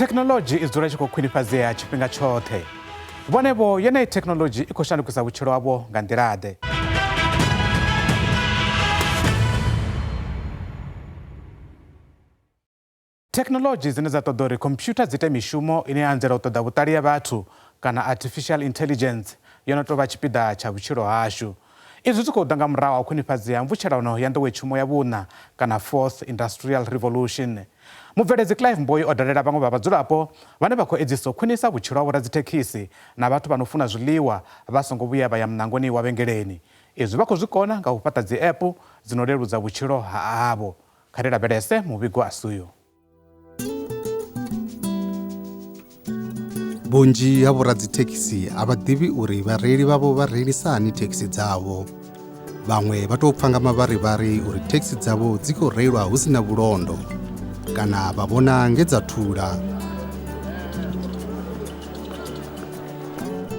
Thekhinoḽodzhi i dzula i tshi khou khwinifhadzea tshifhinga tshoṱhe. Vhone-vho, yeneyi thekhinoḽodzhi i khou shandukisa vhutshilo havho nga nḓila-ḓe? Thekhinoḽodzhi dzine dza ṱoḓa uri khomphyutha dzi ite mishumo ine ya anzela u ṱoḓa vhuṱali ha vhathu kana artificial intelligence yo no tou vha tshipiḓa tsha vhutshilo hashu. Izwi zwi khou ḓa nga murahu ha u khwinifhadzea ha mvutshelano ya nḓowetshumo ya vhuṋa kana Fourth Industrial Revolution. Mubveledzi Clive Mboyi o dalela vhaṅwe vha vhadzulapo vhane vha khou edzisa u khwinisa vhutshilo ha vhoradzithekhisi na vhathu vha no funa zwiḽiwa vha songo vhuya vha ya muṋangoni wa vhengeleni. Izwi vha khou zwi kona nga u fhaṱa dzi app dzi no leludza vhutshilo ha avho. Kha ri lavhelese muvhigo asuyo. Vhunzhi ha vhoradzithekhisi a vha ḓivhi uri vhareili vhavho vha reilisa hani thekhisi dzavho. Vhaṅwe vha tou pfa nga mavharivhari uri thekhisi dzavho dzi khou reilwa hu si na vhulondo kana vha vhona nge dza thula.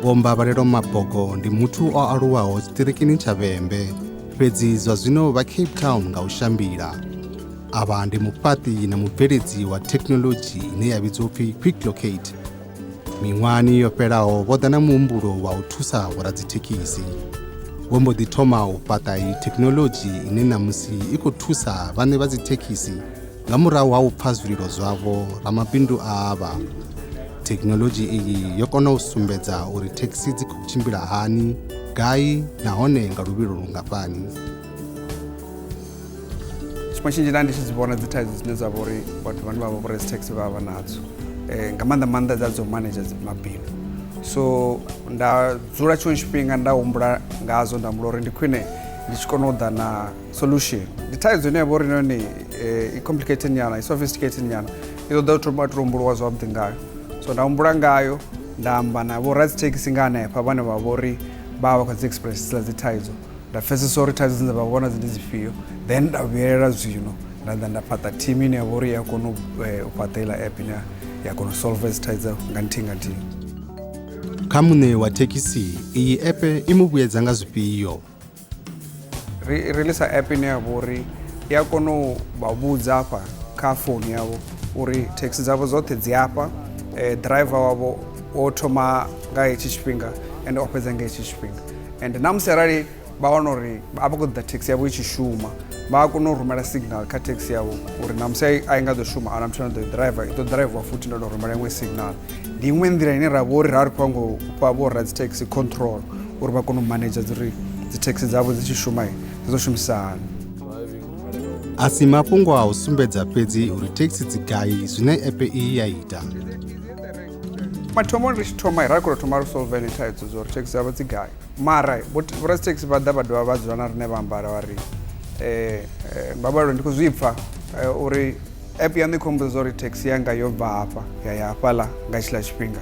Vho Mbavhalelo Mabogo ndi muthu o aluwaho tshiṱirikini tsha Vhembe, fhedzi zwa zwino vha Cape Town nga u shambila. Avha ndi mufhaṱi na mubveledzi wa thekhinoḽodzhi ine ya vhidzwa upfi Quick Locate. Miṅwahani yo fhelaho vho ḓa na muhumbulo wa u thusa vhoradzithekhisi. Vho mbo ḓi thoma u fhaṱa iyi thekhinoḽodzhi ine ṋamusi i khou thusa vhaṋe vha dzithekhisi nga murahu ha u pfa zwililo zwavho ramabindu avha. Thekhinoḽodzhi iyi yo kona u sumbedza uri thekhisi dzi khou tshimbila hani, gai nahone nga luvhilo lungafhani. Tshifhinga tshinzhi nda ndi tshi dzi vhona dzi thaidzo dzine dza vha uri vhathu vhane vha vha vho radzithekhisi vha vha nadzo nga maanḓa maanḓa dza dzo manager dzi mabindu. So nda dzula tshiṅwe tshifhinga nda humbula ngazwo, nda humbula uri ndi khwine ndi tshi kona u ḓa na solution. Ndi thaidzo ine ya vha uri nahone i complicated nyana, i sophisticated nyana, i ṱoḓa u thoma to humbuliwa zwavhuḓi ngayo. So nda humbula ngayo, nda amba na vho radzithekhisi nga hanefha vhane vha vha uri vha vha vha khou dzi express dziḽa dzi thaidzo. Nda pfesesa uri thaidzo dzine vha vhona ndi dzifhio, then nda vhuyelela zwino nda ḓa nda fhaṱa team ine ya vha uri i a kona u fhaṱa iḽa app ine ya kona u solve dzi thaidzo nga nthihi nga nthihi. Kha muṋe wa thekhisi, iyi app i mu vhuyedza nga zwifhio? Ri release app ine ya vha uri i a kona u vha vhudza hafha kha founu yavho uri thekhisi dzavho dzoṱhe dzi hafha, driver wavho o thoma nga hetshi tshifhinga ende o fhedza nga hetshi tshifhinga. And na musi arali vha wana uri a vha khou ṱoḓa thekhisi yavho i tshi shuma, vha a kona u rumela signal kha thekhisi yavho uri ṋamusi a i nga ḓo shuma, ahuna muthu ane a ḓo i driver, i ḓo ḓiraiviwa futhi ndo to rumela iṅwe signal. Ndi iṅwe nḓila ine ra vha uri ra ri khou ngo fha vho radzithekhisi control uri vha kone u manager uri dzi thekhisi dzavho dzi tshi shuma dzi ḓo shumisa hani. A si mafhungo a u sumbedza fhedzi uri thekhisi dzi gai zwine app iyi ya ita. Mathomoni ri tshi thoma ra khou thoma ri solve ene thaidzo dza uri thekhisi dzavho dzi gai, mara vhoradzithekhisi vha ḓa vha dovha vha dzula na riṋe vha amba vha ri Mbavhalelo ndi khou zwi pfa uri app yaṋu i khou mmbudza uri thekhisi yanga yo bva hafha ya ya hafhaḽa nga tshiḽa tshifhinga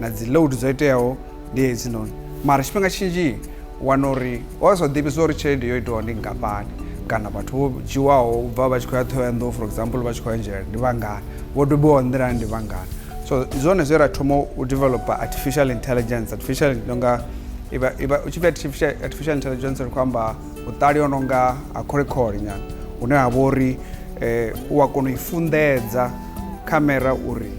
na dzi load dzo iteaho ndi hedzinoni, mara tshifhinga tshinzhi u wana uri wa sa ḓivhi zwa uri tshelede yo itiwaho ndi nngafhani kana vhathu vho dzhiwaho u bva vha tshi khou ya Ṱhohoyanḓou for example vha tshi khou ya Nzhelele ndi vhangana, vho dobiwaho nḓilani ndi vhangana. So ndi zwone zwe ra thoma u developer artificial intelligence. Artificial nonga ivha ivha u tshi pfi artificial intelligence ri khou amba vhuṱali ho nonga ha kholekhole nyana hune ha vha uri u a kona u i funḓedza khamera uri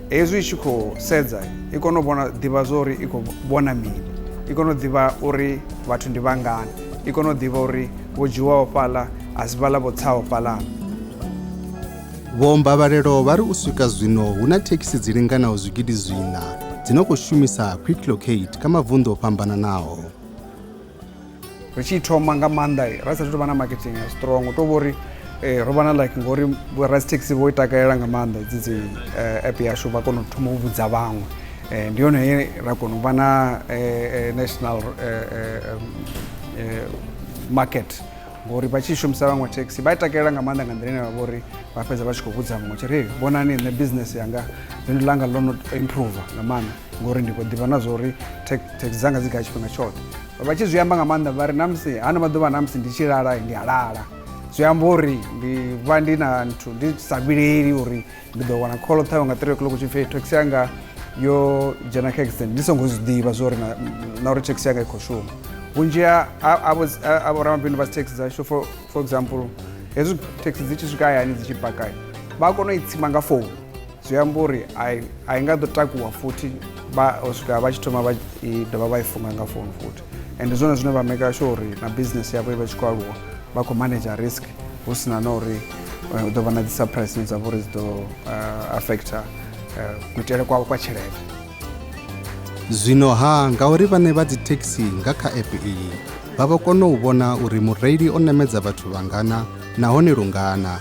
hezwi i tshi khou sedza i kone u vhona ḓivha zwa uri i khou vhona mini, i kone u ḓivha uri vhathu ndi vhangana, i kone u ḓivha uri vho dzhiwaho fhaḽa a si vhaḽa vho tsaho fhaḽa. Vho Mbavhalelo vha ri u swika zwino hu na thekhisi dzi linganaho zwigidi zwiṋa dzi no khou shumisa Quick Locate kha mavunḓu o fhambananaho. Ri tshi thoma nga maanḓa ra sa thu vha na marketing ya strong, u tou vha uri ro vha na like ngori vho radzithekhisi vho i takalela nga maanḓa hedzi dzi app yashu, vha kona u thoma u vhudza vhaṅwe. Ndi yone he ra kona u vha na national market ngori vha tshi shumisa vhaṅwe thekhisi vha i takalela nga maanḓa nga nḓila ine vha vha uri vha fhedza vha tshi khou vhudza muṅwe tshi ri vhonani nṋe business yanga bindu ḽanga ḽo no improve nga maanḓa ngori ndi khou ḓivha na zwa uri thekhisi dzanga dzi gai tshifhinga tshoṱhe. Vha tshi zwi amba nga maanḓa vha ri namusi hano maḓuvha namusi ndi tshi lala ndi a lala, zwi amba uri ndi vha ndi na nthu ndi sa vhileli uri ndi ḓo wana call ṱhaṅwe nga 3 o'clock tshi pfhi thekhisi yanga yo dzhena kha accident ndi songo zwi ḓivha zwa uri na uri thekhisi yanga i khou shuma. Vhunzhi ha vhoramabindu vha dzi thekhisi dzashu for example hezwi thekhisi dzi tshi swika hayani dzi tshi paka vha a kona u i tsima nga founu. Zwi amba uri a i nga ḓo takuwa futhi vha u swika vha tshi thoma vha i dovha vha i funga nga founu futhi. And ndi zwone zwine vha maker sure uri na business yavho i vha tshi khou aluwa, vha khou manager risk hu sina na uri hu ḓo vha na dzi surprise dzine dza vha uri dzi ḓo affecta kuitele kwavho kwa tshelede. Zwino ha ngauri vhaṋe vha dzithekhisi nga kha app iyi vha vho kona u vhona uri mureili o ṋamedza vhathu vhangana nahone lungana.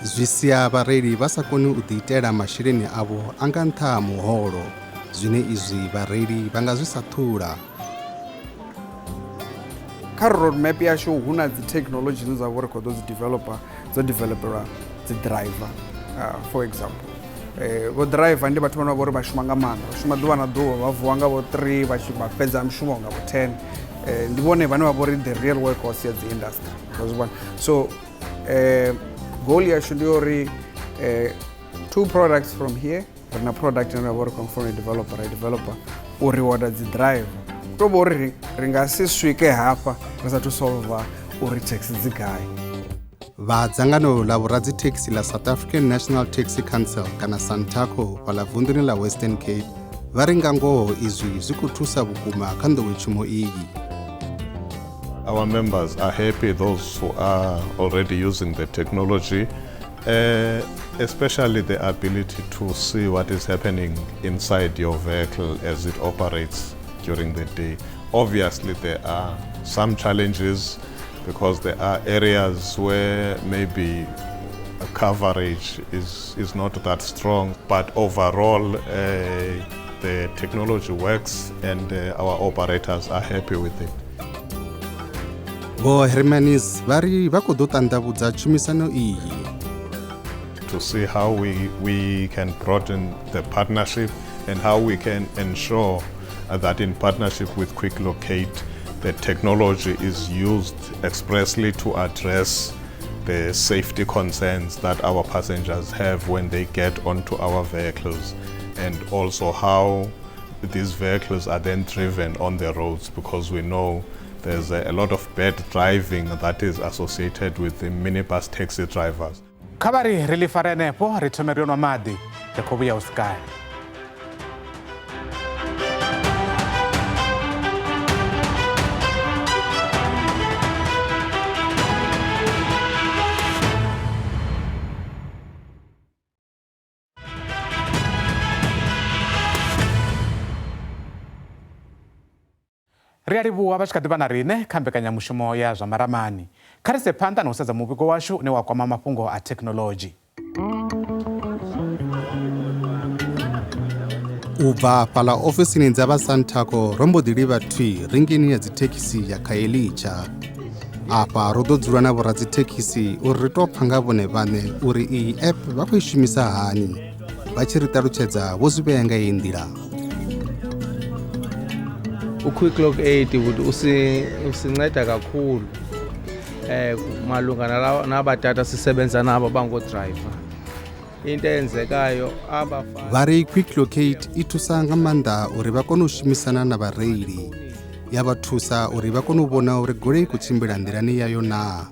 Zwi sia vhareili vha sa koni u ḓiitela masheleni avho a nga nṱha ha muholo, zwine izwi vhareili vha nga zwi saṱhula. Kha roadmap yashu hu na dzi technology dzine dza vha uri khou ḓo dzi developer, dzo developelwa dzi driver. For example, vho driver ndi vhathu vhane vha vha uri vha shuma nga maanḓa, vha shuma ḓuvha na ḓuvha, vha vuwa nga vho 3 vha vha fhedza mushumo nga vho 10. Ndi vhone vhane vha vha uri the real workhorse ya dzi industry, wa zwi vhona. So goal yashu ndi uri 2 products from here, ri na product ine ra vha uri khou funa u developer, ra developer u rewarda dzi driver. To vha uri ri nga si swike hafha ri sathu solva uri taxi dzi gai. Vha dzangano ḽa vhoradzithekhisi ḽa South African National Taxi Council kana SANTACO fhaḽa vunḓuni ḽa Western Cape vha ri nga ngoho izwi zwi khou thusa vhukuma kha nḓowetshumo iyi. Our members are happy, those who are already using the technology, especially the ability to see what is happening inside your vehicle as it operates during the day. Obviously, there are some challenges because there are areas where maybe coverage is not that strong, but overall, the technology works and our operators are happy with it. Vho Hermanis vha ri vha khou ḓo ṱanḓavhudza tshumisano iyi. To see how we can broaden the partnership and how we can ensure that in partnership with Quick Locate, the technology is used expressly to address the safety concerns that our passengers have when they get onto our vehicles, and also how these vehicles are then driven on the roads, because we know there's a lot of bad driving that is associated with the minibus taxi drivers. Kha vha ri ri ḽi fare henefho, ri thome ri yo nwa maḓi, ri khou vhuya u swikale. Ri a livhuwa vha tshi kha ḓi vha na riṋe kha mbekanyamushumo ya zwa maramani. Kha ri se phanḓa na u sedza muvhigo washu une wa kwama mafhungo a thekhinoḽodzhi. U bva fhaḽa ofisini dza vha SANTACO ro mbo ḓi livha thwi ringini ya dzithekhisi ya Khayelitsha. Afha ro ḓo dzula na vhoradzithekhisi uri ri tou pfa nga vhone vhaṋe uri iyi app vha khou i shumisa hani. Vha tshi ri ṱalutshedza vho zwi vhea nga iyi nḓila. U-Quick Lock 8 usinceda kakhulu malunga nabatata sisebenza nabo bango-driver. Into eyenzekayo abafana Vha ri Quick Locate i thusa nga maanḓa uri vha kone u shumisana na vhareili, ya vha thusa uri vha kone u vhona uri goloi i khou tshimbila nḓilani yayo naa.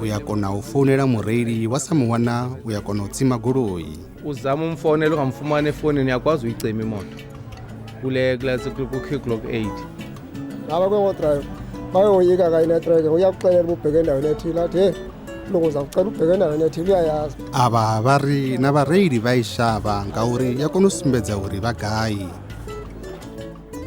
U ya kona u founela mureili wa sa mu wana, u ya kona u tsima goloi. Uzama umfonela ungamfumani efonini, uyakwazi uyicima imoto kule ku-Quick Lock 8. Laba kwengo-driver bayoyika ka inetreke, uyakuxelela uba ubheke endaweni ethile, athi hey mlungu uzawucela ubheke endaweni ethile, uyayazi. Avha vha ri na vhareili vha i shavha ngauri ya kona u sumbedza uri vha gai.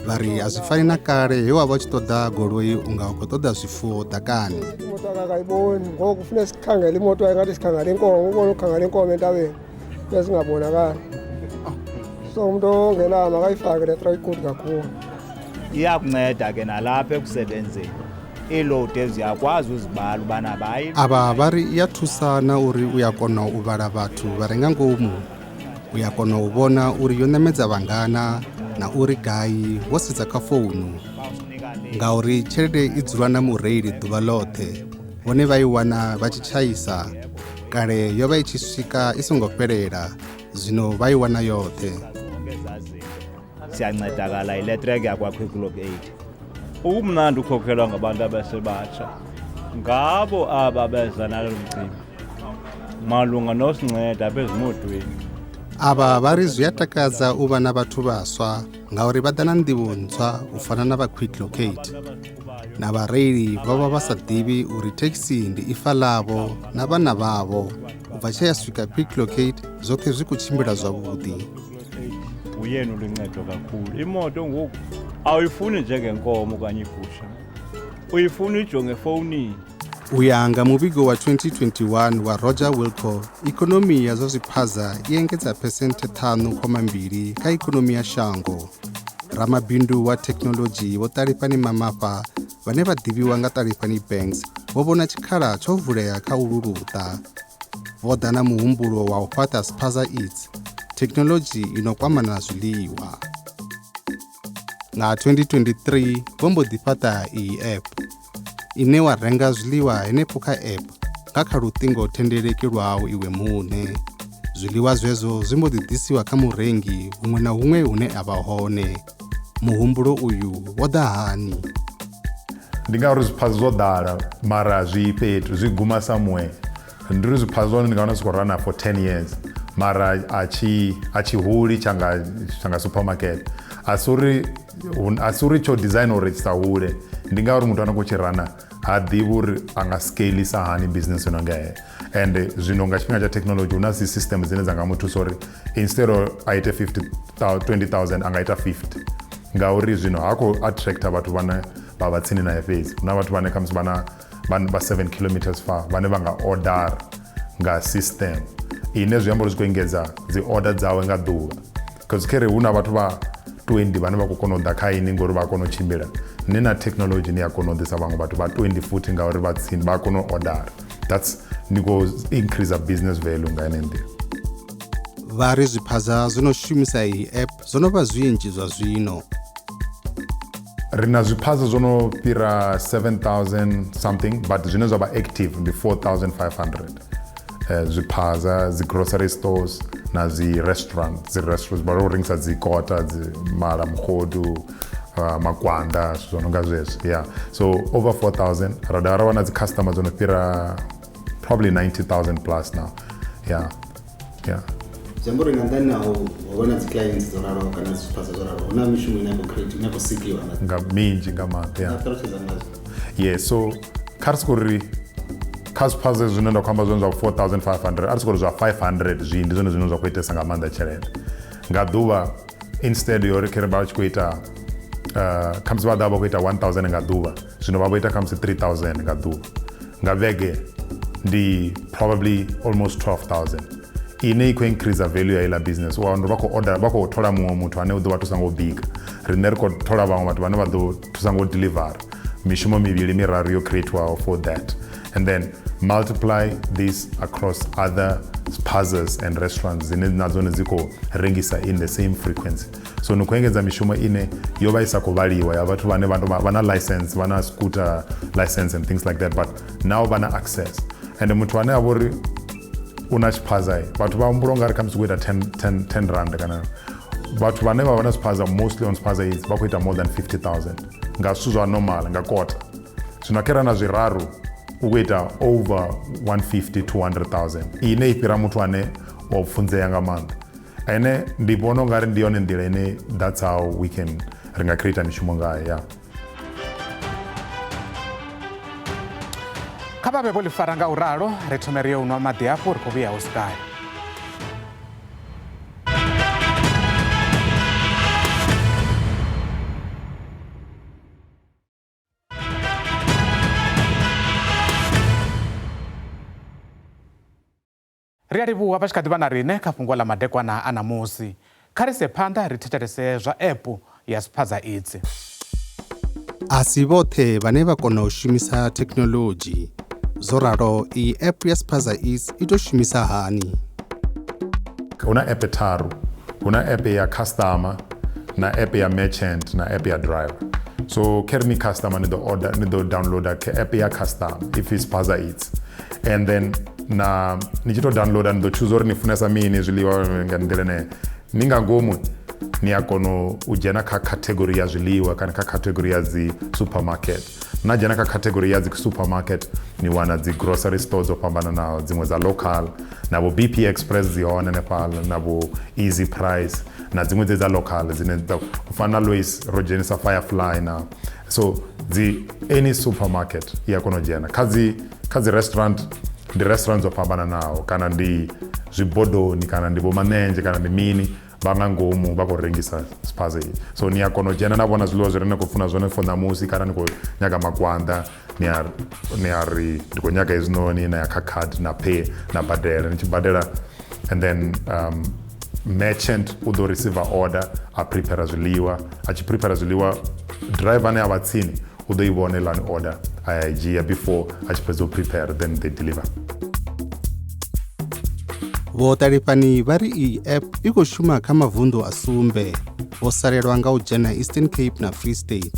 Vha ri a zwi fani na kale he wa vha u tshi ṱoḓa goloi unga u khou ṱoḓa zwifuwo ḓakani. Imoto akakayiboni, ngoku kufuneka sikhangele imoto yakhe ngathi sikhangela inkomo, ubone ukhangela inkomo entabeni bezingabonakali. So umuntu ongenayo makayifake le track, good kakhulu. Iyakunceda ke nalapha ekusebenzeni. Iiload eziyakwazi uzibala ubana bayi. Avha vha ri i a thusa na uri u ya kona u vhala vhathu vha re nga ngomu. U ya kona u vhona uri yo ṋamedza vhangana na uri gai wo sedza kha founu. Ngauri tshelede i dzula na mureili ḓuvha ḽoṱhe, vhone vha i wana vha tshi tshaisa. Kale yo vha i tshi swika i songo fhelela, zwino vha i wana yoṱhe. Siyancedakala yile track yakwa Quick Lock 8. Ukumnandi ukhokhelwa ngabantu abasebatsha, ngabo aba beza nalo mcimbi malunga nosinceda apha ezimotweni. Avha vha ri zwi a takadza u vha na vhathu vhaswa ngauri vha ḓa na nḓivho ntswa u fana na vha Quick Locate. Na vhareili vho vha vha sa ḓivhi uri thekhisi ndi ifa ḽavho na vhana vhavho. U bva tshe ya swika Quick Locate zwoṱhe zwi khou tshimbila zwavhuḓi. Uyena uluncedo kakhulu. Imoto ngoku awuyifuni njengenkomo okanye igusha, uyifuna uyijonge efowunini. U ya nga muvhigo wa 2021 wa Roger Wilco, ikonomi ya zwa zwiphaza i engedza phesenthe 5.2 kha ikonomi ya shango. Ramabindu wa thekhinoḽodzhi Vho Ṱalifhani Mamafha vhane vha ḓivhiwa nga Ṱalifhani Banks vho vhona tshikhala tsho vulea kha ulu luṱa. Vho ḓa na muhumbulo wa u fhaṱa Spaza Eats, thekhinoḽodzhi i no kwamana na zwiḽiwa. Nga 2023 vho mbo ḓi fhaṱa iyi app ine wa renga zwiḽiwa henefho kha app nga kha luṱingo thendeleki lwau iwe muṋe. Zwiḽiwa zwezwo zwi mbo ḓi ḓisiwa kha murengi huṅwe na huṅwe hune a vha hone. Muhumbulo uyu wo ḓa hani? Ndi ngauri zwiphaza zwo ḓala mara zwi fhethu zwi guma somewhere. Ndi uri zwiphaza zwone ndi nga wana zwi khou rana for 10 years mara a tshi huli tshanga supermarket. A si uri tsho design uri tshi sa hule, ndi ngauri muthu ane khou tshi rana ha ḓivhi uri a nga scaleisa hani business yo no nga heyo. And zwino nga tshifhinga tsha technology hu na dzi system dzine dza nga mu thusa uri instead of a ite 20,000 a nga ita 50, ngauri zwino ha khou attracta vhathu vhane vha vha tsini naye fhedzi. Hu na vhathu vhane khamusi vha 7 kilometers far vhane vha nga order nga system ine zwi amba uri zwi khou engedza dzi order dzawe nga ḓuvha. Because khere hu na vhathu vha 20 vhane vha khou kona u ḓa kha ini ngori vha kona u tshimbila, ni na technology ni a kona u ḓisa vhaṅwe vhathu vha 20 futhi ngauri vha tsini vha kona u order. That's ndi khou increase business value nga ene nḓila. Vha ri zwiphaza zwo no shumisa iyi app zwo no vha zwinzhi zwa zwino. Ri na zwiphaza zwo no fhira 7,000 something, but zwine zwa vha active ndi 4,500. Zwiphaza, dzi grocery stores na dzi restaurant, dzi restaurants vha ro rengisa dzi kota, dzi mala, mukhodu, makwanda, zwithu zwo no nga zwezwo. Yeah, so over 4,000. Ra dovha ra wana dzi customer dzo no fhira probably 90,000 plus now. Yeah, yeah. Zwi amba uri nga nṱhani ha u vha na dzi clients dzo raloho kana zwiphaza zwo raloho, hu na mishumo ine ya khou create, ine ya khou sikiwa nga minzhi nga maanḓa. Yeah. Ṱalutshedza ngazwo. Yeah, so kha ri soko ri kha zwiphaza zwine nda khou amba zwone zwa 4,500, a ri soko ri zwa 500 zwi ndi zwone zwine zwa khou itesa nga maanḓa tshelede nga ḓuvha. Instead yo ri khere vha tshi khou ita khamusi vha ḓa vha khou ita 1,000 nga ḓuvha, zwino vha vho ita khamusi 3,000 nga ḓuvha. Nga vhege ndi probably almost 12,000 ine i khou increase value ya iḽa business. Wa wana vha khou order, vha khou thola muṅwe muthu ane u ḓo vha thusa nga u bika, riṋe ri khou thola vhaṅwe vhathu vhane vha ḓo thusa nga u deliver. Mishumo mivhili miraru yo creatiwaho for that, and then multiply this across other spazas and restaurants dzine na dzone dzi khou rengisa in the same frequency. So ni khou engedza mishumo ine yo vha i sa khou vhaliwa ya vhathu vhane vha na license, vha na scooter license and things like that, but now vha na access. And muthu ane a vha uri u na tshiphaza, vhathu vha humbula ungari khamusi khou ita 10 rand, kana vhathu vhane vha vha na zwiphaza mostly on spaza eats vha khou ita more than 50,000 nga zwithu zwa normal nga kota. Zwino khe ra na zwiraru u khou ita over 150 200,000 ine i fhira muthu ane o pfunzea nga maanḓa. Ene ndi vhona ungari ndi yone nḓila ine that's how we can ri nga create mishumo ngayo. Yeah. Kha vha vhe vho ḽi fara nga u ralo, ri thome ri yo nwa maḓi hafhu, ri khou vhuya hu si kale. Ri a livhuwa vha tshi kha ḓi vha na riṋe kha fhungo ḽa madekwana a ṋamusi. Kha ri se phanḓa ri thetshelese zwa app ya Spaza Eats. A si vhoṱhe vhane vha kona u shumisa thekhinoḽodzhi. Zwo ralo, iyi app ya Spaza Eats i tou shumisa hani? Hu na app tharu. Hu na app ya customer, na app ya merchant, na app ya driver. So khe ri ni customer ni ḓo order, ni ḓo downloada app ya customer if it's Spaza Eats. And then na ni tshi to downloada ni ḓo choose uri ni funesa mini zwiḽiwa nga nḓila ine ni nga ngomu. Ni a kona u dzhena kha category ya zwiḽiwa kana kha category ya dzi supermarket. Na dzhena kha category ya dzi supermarket, ni wana dzi grocery store dzo fhambananaho, dziṅwe dza local, na vho BP Express dzi hone hanefhaḽa, na vho Easy Price, na dziṅwe dze dza local dzine dza u fana na Lois ro dzhenisa Firefly na so dzi any supermarket i a kona u dzhena kha dzi restaurant. Ndi restaurant dzo fhambananaho, kana ndi zwibodoni, kana ndi vho manenzhe, kana ndi mini, vha nga ngomu vha khou rengisa spaza iyi. So ni a kona u dzhena na vhona zwiḽiwa zwi re ni khou funa zwone for ṋamusi, kana ni khou nyaga makwanda, ni a ri ndi khou nyaga hezwinoni, na ya kha card na pay, na badela. Ni tshi badela and then merchant u ḓo receive order, a prepare zwiḽiwa. A tshi prepare zwiḽiwa, driver ane a vha tsini u ḓo i vhona iḽani order, a ya i dzhia before a tshi fhedza u prepare, then they deliver. Vho Ṱalifhani vha ri iyi app i khou shuma kha mavunḓu a sumbe, vho salelwa nga u dzhena Eastern Cape na Free State.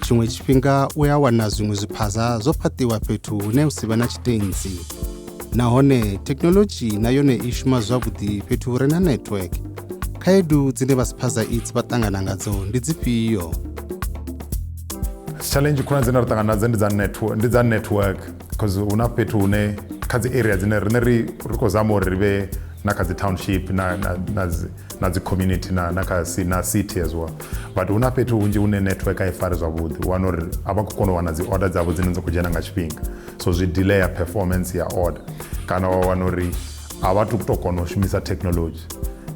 Tshiṅwe tshifhinga u ya wana zwiṅwe zwiphaza zwo fhaṱiwa fhethu hune hu si vhe na tshitentsi, nahone thekhinoḽodzhi na yone i shuma zwavhuḓi fhethu hu re na network. Khaedu dzine vha Spaza Eats vha ṱangana ngadzo ndi dzifhio? Challenge khulwane dzine ra ṱangana nadzo ndi dza network, because hu na fhethu hune kha dzi area dzine riṋe ri khou zama uri ri vhe na kha dzi township na dzi community na kha na city as well, but hu na fhethu hunzhi hune network a i fari zwavhuḓi. U wana uri a vha khou kona u wana dzi order dzavho dzine dza khou dzhena nga tshifhinga, so zwi delaya performance ya order, kana wa wana uri a vha tu tou kona u shumisa technology.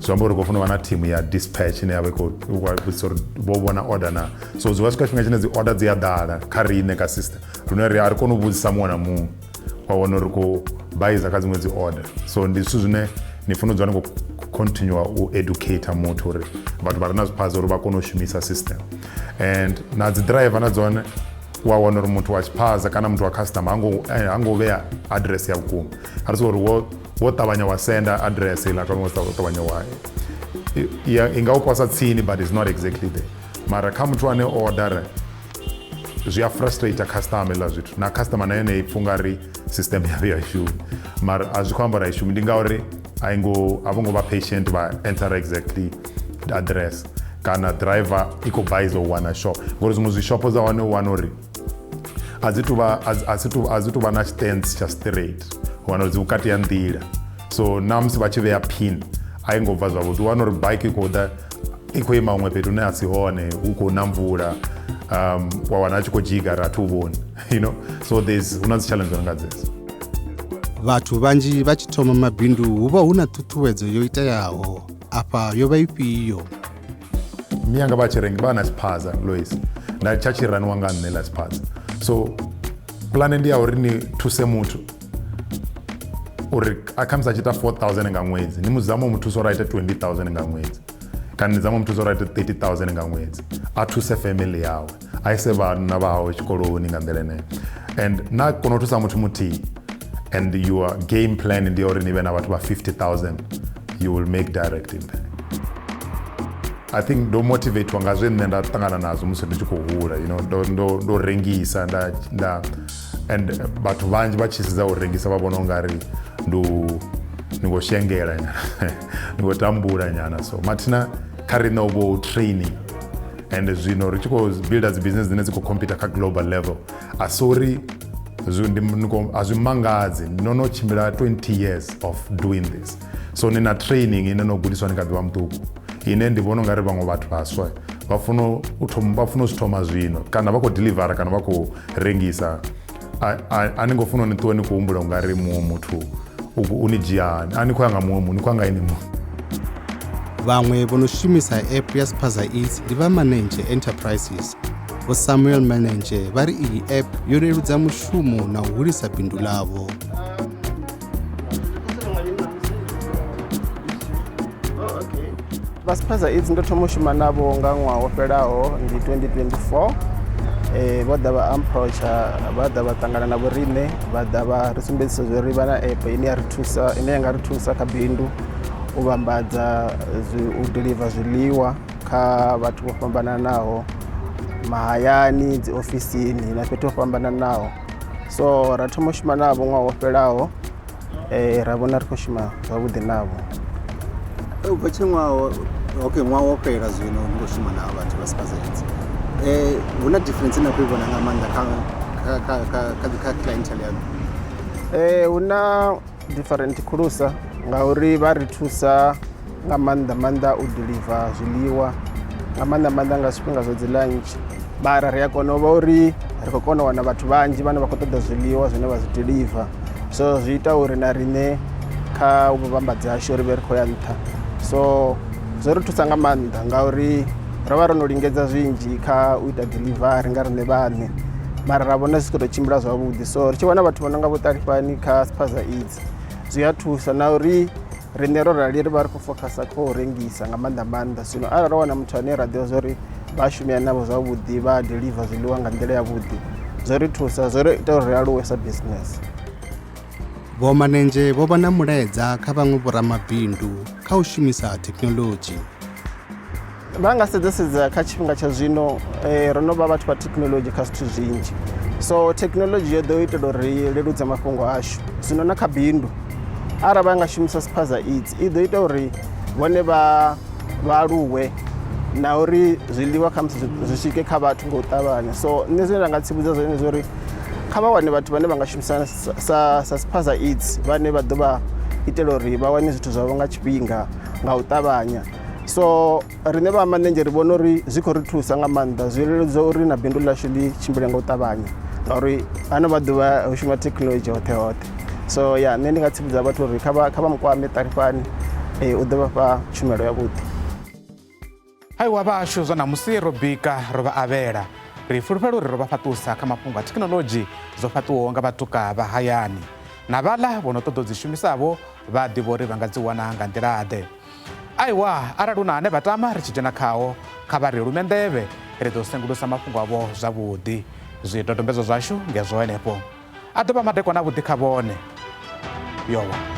Zwi amba uri khou funa u vha na team ya dispatch ine ya vha i khou vhudzisa uri vho vhona order na. So zwi vha swika tshifhinga tshine dzi order dzi a ḓala kha riṋe kha system, lune ri a ri koni u vhudzisa muṅwe na muṅwe, wa wana uri khou baiza kha dziṅwe dzi order. So ndi zwithu zwine ni funa u dzula ni khou continue u educate muthu uri vhathu vha re na zwiphaza uri vha kone u shumisa system. And na dzi driver na dzone, wa wana uri muthu wa tshiphaza kana muthu wa customer hango vhea address ya vhukuma. A ri uri wo ṱavhanya wa senda address iḽa, kana wo ṱavhanya wa i nga u posa tsini, but it's not exactly there. Mara kha muthu ane o order, zwi a frustrate customer iḽa zwithu, na customer na yone i pfha ungari system yavho ya shumi, mara a zwi khou amba uri a i shumi, ndi ngauri a i ngo a vho ngo vha patient vha enter exactly the address, kana driver i khou baiza u wana shop, ngori zwiṅwe zwishopo dza hone u wana uri a dzi tu vha na tshitentsi tsha straight, u wana uri dzi vhukati ya nḓila. So na musi vha tshi vhea pin a i ngo bva zwavhuḓi, u wana uri bike i khou ḓa i khou ima huṅwe fhethu hune a si hone, hu khou na mvula, wa wana a tshi khou dzhiga ri a thi u vhoni. So there's hu na dzi challenge dzo no nga dzedzo. Vhathu vhanzhi vha tshi thoma mabindu hu vha hu na ṱhuṱhuwedzo yo iteaho. Afha yo vha ifhio? Miyanga vha tshi rengi vha na tshiphaza Lois nda tsha tshi raniwa nga nṋe ḽa tshiphaza. So pulane ndi ya uri ni thuse muthu uri a khamusi a tshi ita 4000 nga ṅwedzi, ni muzama u mu thusa uri a ite 20,000 nga ṅwedzi, kana ni zama u mu thusa uri a ite 30,000 nga ṅwedzi, a thuse family yawe, a ise vhana vha hawe tshikoloni nga nḓila eneyo. And na kona u thusa muthu muthihi, and your game plan ndi ya uri ni vhe na vhathu vha 50,000, you will make direct impact. I think ndo motivatwa nga zwe nṋe nda ṱangana nazwo musi ndi tshi khou hula, ndo rengisa nda and vhathu vhanzhi vha tshi sedza u rengisa vha vhona ungari ndi khou shengela nyana, ndi khou tambula nyana. So mathina kha riṋe u vho training, and zwino ri tshi khou builda dzi business dzine dzi khou compete kha global level, a si uri a zwi mangadzi no no tshimbila 20 years of doing this. So ni na training ine no gudiswa ni kha ḓivha muṱuku, ine ndi vhona ungari vhaṅwe vhathu vhaswa vha funa u thoma, vha funa u zwi thoma zwino, kana vha khou delivera kana vha khou rengisa, a ni ngo funa ni ṱuwe ni khou humbula ungari muṅwe muthu u ni dzhia hani. A ni khou ya nga muṅwe muthu, ni khou ya nga ini muṅwe. Vhaṅwe vho no shumisa app ya Spaza Eats ndi vha Manenzhe Enterprises. Vho Samuel Manenzhe vha ri iyi app yo leludza mushumo na u hulisa bindu ḽavho. Vha Spaza Eats ndo thoma u shuma navho nga ṅwaha wo fhelaho, ndi 2024. Vho ḓa vha approacha, vha ḓa vha ṱangana na vhoriṋe, vha ḓa vha ri sumbedzisa zwa uri vha na app ine ya ri thusa, ine ya nga ri thusa kha bindu u vhambadza, u deliver zwiḽiwa kha vhathu vho fhambananaho mahayani, dzi ofisini na fhethu ho fhambananaho. So ra thoma u shuma navho ṅwaha wo fhelaho, ra vhona ri khou shuma zwavhuḓi navho. U bva tshe ṅwaha Okay, ṅwaha wo fhela zwino ni khou shuma na vhathu vha Spaza Eats. Hu na difference ine na khou i vhona nga maanḓa kha kha kha kha kha kha clientele yaṋu? Hu na different khulusa ngauri vha ri thusa nga maanḓa maanḓa u deliver zwiḽiwa nga maanḓa maanḓa nga zwifhinga zwa dzi lunch, mara ri a kona u vha uri ri khou kona u wana vhathu vhanzhi vhane vha khou ṱoḓa zwiḽiwa zwine vha zwi deliver, so zwi ita uri na riṋe kha vhuvhambadzi hashu ri vhe ri khou ya nṱha. So zwo ri thusa nga maanḓa ngauri ro vha ro no lingedza zwinzhi kha u ita delivery nga riṋe vhaṋe, mara ra vhona zwi si khou tou tshimbila zwavhuḓi. So ri tshi wana vhathu vha no nga vho Ṱalifhani kha Spaza Eats zwi a thusa, na uri riṋe ro rali ri vha ri khou fokhasa kha u rengisa nga maanḓa maanḓa. Zwino arali ro wana muthu ane ra ḓivha zwa uri vha shumea navho zwavhuḓi, vha deliver zwiḽiwa nga nḓila yavhuḓi, zwo ri thusa, zwo ri ita uri ri aluwe sa business. Vho Manenzhe vho vha na mulaedza kha vhaṅwe vhoramabindu kha u shumisa thekhinoḽodzhi. Vha nga sedza kha tshifhinga tsha zwino, ro no vha vhathu vha thekhinoḽodzhi kha zwithu zwinzhi, so thekhinoḽodzhi yo ḓo itela uri leludza mafhungo ashu. Zwino na kha bindu arali vha nga shumisa Spaza Eats i ḓo ita uri vhone vha aluwe na uri zwiḽiwa khamusi zwi swike kha vhathu nga u ṱavhanya. So nṋe zwine nda nga tsivhudza zwone ndi zwa uri kha vha wane vhathu vhane vha nga shumisana sa Spaza Eats, vhane vha ḓo vha itela uri vha wane zwithu zwavho nga tshifhinga nga u ṱavhanya. So riṋe vha Manenzhe ri vhona uri zwi khou ri thusa nga maanḓa, zwi leludza uri na bindu ḽashu ḽi tshimbile nga u ṱavhanya ngauri ano maḓuvha hu shuma thekhinoḽodzhi hoṱhe hoṱhe. So ya nṋe ndi nga tsivhudza vhathu uri kha vha mukwame Ṱalifhani, u ḓo vha fha tshumelo yavhuḓi. Aiwa vhashu, zwa ṋamusi ro bika ro vha avhela. Ri fulufhela uri ro vha fhaṱusa kha mafhungo a thekhinoḽodzhi dzo fhaṱuwaho nga vhatuka vha hayani. Na vhaḽa vho no ṱoḓa u dzi shumisavho vha a ḓivha uri vha nga dzi wana nga nḓila-ḓe. Aiwa, arali hu na ane vha tama ri tshi dzhena khao, kha vha ri lume nḓevhe, ri ḓo sengulusa mafhungo avho zwavhuḓi. Zwidodombedzwa zwashu ngezwo henefho. A ḓo vha madekwana avhuḓi kha vhone. Yowa.